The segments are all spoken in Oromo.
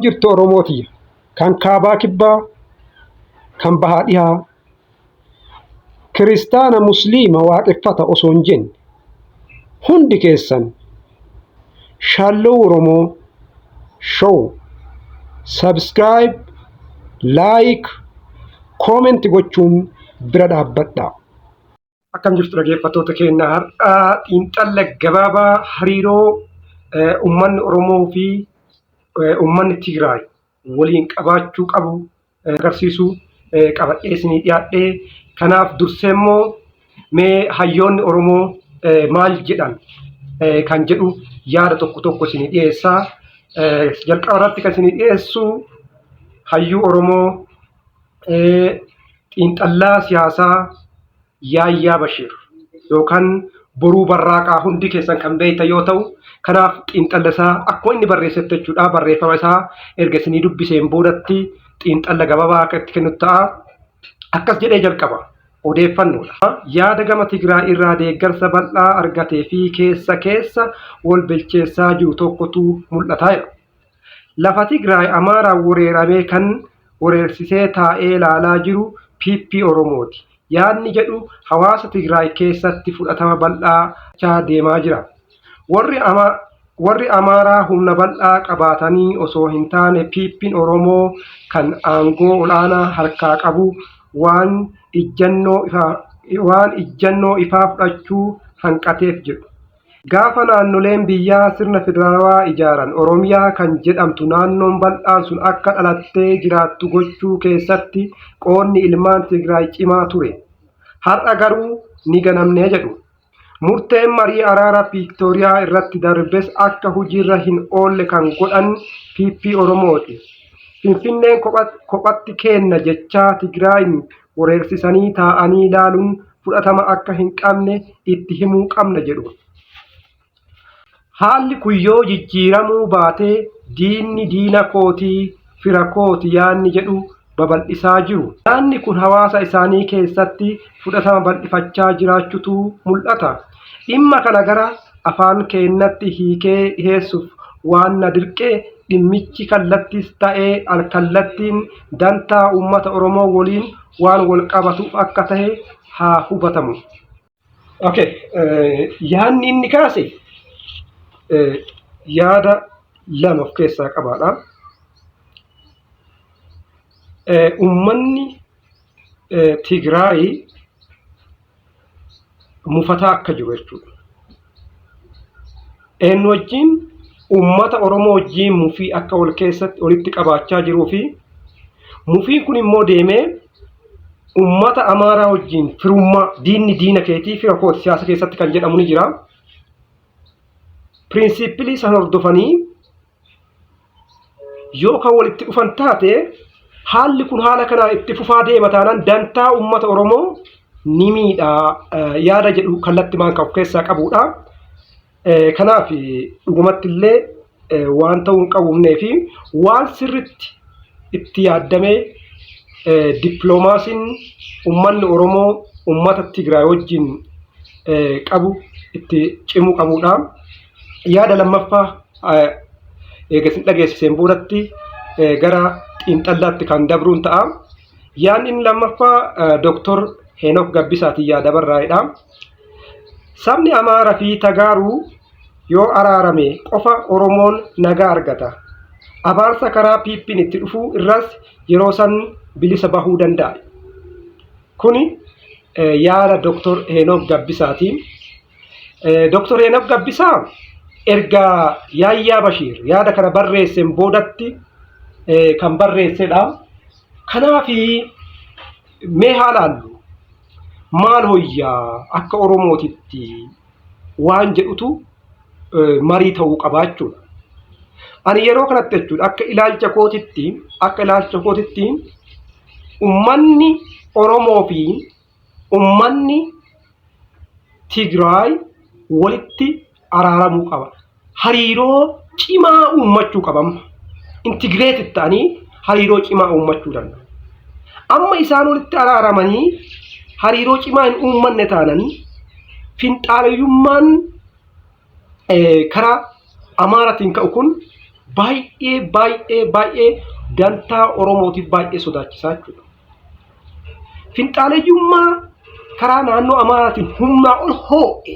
Jirtu Oromoo tiyya. Kan kaabaa kibbaa, kan bahaa dhihaa, kiristaana musliima waaqeffata osoo hin jenne hundi keessan Shaalloo Oromoo Show subscribe, like, comment gochuun bira dhaabbadhaa. Akkam jirtu dhaggeeffattoota keenya har'aa xiinxalla gabaabaa hariiroo uummanni Oromoo fi uummanni Tigraay waliin qabaachuu qabu agarsiisu qabadhee isinii dhiyaadhee kanaaf dursee immoo mee hayyoonni Oromoo maal jedhan kan jedhu yaada tokko tokko isinii dhiyeessaa. Jalqaba irratti kan isinii dhiyeessu hayyuu Oromoo xiinxallaa siyaasaa Yaayyaa Bashiir yookaan Boruu Barraaqaa hundi keessan kan beektan yoo ta'u, kanaaf xiinxalla isaa akkuma inni barreessetti jechuudha barreeffama isaa erga isinii dubbiseen boodatti xiinxalla gabaabaa akka itti kennu ta'a. Akkas jedhee jalqaba. Odeeffannoodha. Yaada gama Tigraay irraa deeggarsa bal'aa argatee fi keessa keessa wal bilcheessaa jiru tokkotu mul'ata jedha. Lafa Tigraay Amaaraan wereeramee kan wereersisee taa'ee laalaa jiru PP Oromooti yaadni jedhu hawaasa Tigraay keessatti fudhatama bal'aa argachaa deemaa jira. Warri Warri Amaaraa humna bal'aa qabaatanii osoo hin taane PPn Oromoo kan aangoo ol'aanaa harkaa qabu waan ijjannoo waan ijjannoo ifaa fudhachuu hanqateef jedhu. Gaafa naannoleen biyyaa sirna federaalawaa ijaaran Oromiyaa kan jedhamtu naannoon bal'aan sun akka dhalattee jiraattu gochuu keessatti qoodni ilmaan Tigraay cimaa ture. Har'a garuu ni ganamne jedhu. Murteen marii araara Piriitooriyaa irratti darbes akka hojiirra hin oolle kan godhan PP Oromooti. Finfinneen kophatti kenna jechaa Tigraayin wereersisanii taa'anii ilaaluun fudhatama akka hin qabne itti himuu qabna jedhu. Haalli kun yoo jijjiiramuu baate diinni diina kootii fira kooti yaadni jedhu babal'isaa jiru. Yaadni kun hawaasa isaanii keessatti fudhatama bal'ifachaa jiraachuutu mul'ata. Dhimma kana gara afaan keennatti hiikee dhiheessuuf waan na dirqe dhimmichi kallattiis ta'ee alkallattiin dantaa uummata Oromoo waliin waan wal qabatuuf akka tahe haa hubatamu. Okay, yaadni inni kaase yaada lama of keessaa qabaadha. Uummanni Tigraay mufataa akka jiru jechuudha. Eenyu wajjin uummata Oromoo wajjin mufii akka wal keessatti walitti qabaachaa jiruu fi mufiin kun immoo deemee uummata Amaaraa wajjin firummaa diinni diina keetii fira kooti siyaasa keessatti kan jedhamu ni jira. Piriinsiippilii san hordofanii yoo kan walitti dhufan taate haalli kun haala kanaan itti fufaa deema taanaan dantaa uummata Oromoo ni miidha yaada jedhu kallattimaan kan of keessaa qabudha. Kanaaf dhugumatti illee waan ta'uu hin qabnee fi waan sirritti itti yaaddamee dippiloomaasiin uummanni Oromoo uummata Tigraay wajjin qabu itti cimuu qabudha. Yaada lammaffaa eega isin dhageessiseen boodatti gara xiinxallaatti kan dabruun ta'a. Yaadni inni lammaffaa Dooktor Heenok Gabbisaatiin yaada barraa'edha. Sabni Amaaraa fi Tagaaruu yoo araarame qofa Oromoon nagaa argata. Abaarsa karaa PP'n itti dhufu irraas yeroo san bilisa bahuu danda'a. Kuni yaada Dooktor Heenok Gabbisaati. Dooktor Heenok Gabbisaa erga Yaayyaa Bashiir yaada kana barreesseen boodatti kan barreessedha. Kanaaf mee haa laallu maal hoyyaa akka Oromootitti waan jedhutu marii ta'uu qabaa jechuudha. Ani yeroo kanatti jechuudha akka ilaalcha kootitti ummanni Oromoo fi ummanni Tigraay walitti araaramuu qaba. Hariiroo cimaa uummachuu qaba amma. Integrated ta'anii hariiroo cimaa uummachuu danda'u. Amma isaan walitti araaramanii hariiroo cimaa hin uummanne taanan finxaaleyyummaan karaa Amaaratiin ka'u kun Baay'ee baay'ee baay'ee dantaa Oromootiif baay'ee sodaachisaa jechuudha. Finxaaleyyummaa karaa naannoo Amaaraatiin humnaa ol hoo'e,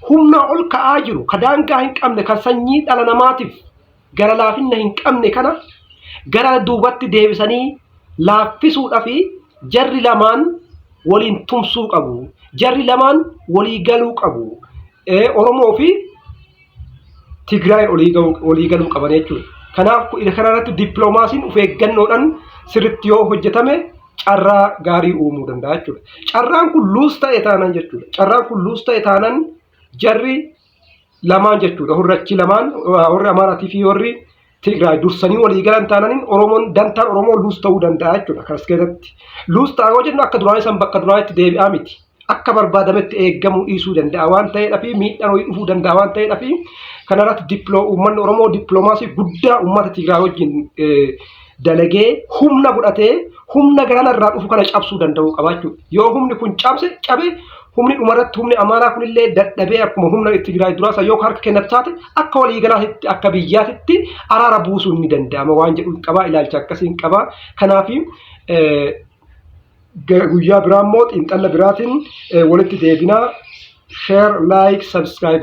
humnaa ol ka'aa jiru, ka daangaa hin qabne, kan sanyii dhala namaatiif gara laafinna hin qabne kana gara duubatti deebisanii laaffisuudhaaf jarri lamaan waliin tumsuu qabu. Jarri lamaan walii galuu qabu. Oromoo fi Tigraay walii galuu qaban jechuudha. Kanaaf kana irratti dippiloomaasiin of eeggannoodhaan sirriitti yoo hojjetame carraa gaarii uumuu danda'a jechuudha. Carraan kun lose ta'e taanaan jechuudha. Carraan kun lose ta'e taanaan jarri lamaan jechuudha. Warri lamaan, warri Amaaraatii fi warri Tigraay, dursanii walii galan taananiin Oromoon, dantaan Oromoo lose ta'uu danda'a jechuudha. Kanas keessatti lose ta'a yoo jennu akka duraanii san bakka duraanitti deebi'aa miti. Akka barbaadametti eeggamuu dhiisuu danda'a waan ta'eedhaa fi miidhaan wayii dhufuu danda'a waan ta'eedhaa fi kanarratti uummanni Oromoo dippiloomaasii guddaa uummata Tigraay wajjin dalagee, humna godhatee, humna garanarraa dhufu kana cabsuu danda'uu qaba jechuudha. Yoo humni kun cabse cabe, humni dhumarratti humni Amaaraa kunillee dadhabee akkuma humna Tigraay duraa yoo harka kennatu taate, akka waliigalaatti, akka biyyaatitti araara buusuun ni danda'ama waan jedhu qaba, ilaalcha akkasiin qaba. Kanaaf guyyaa biraa immoo xiinxalla biraatiin walitti deebinaa. Share, like, subscribe.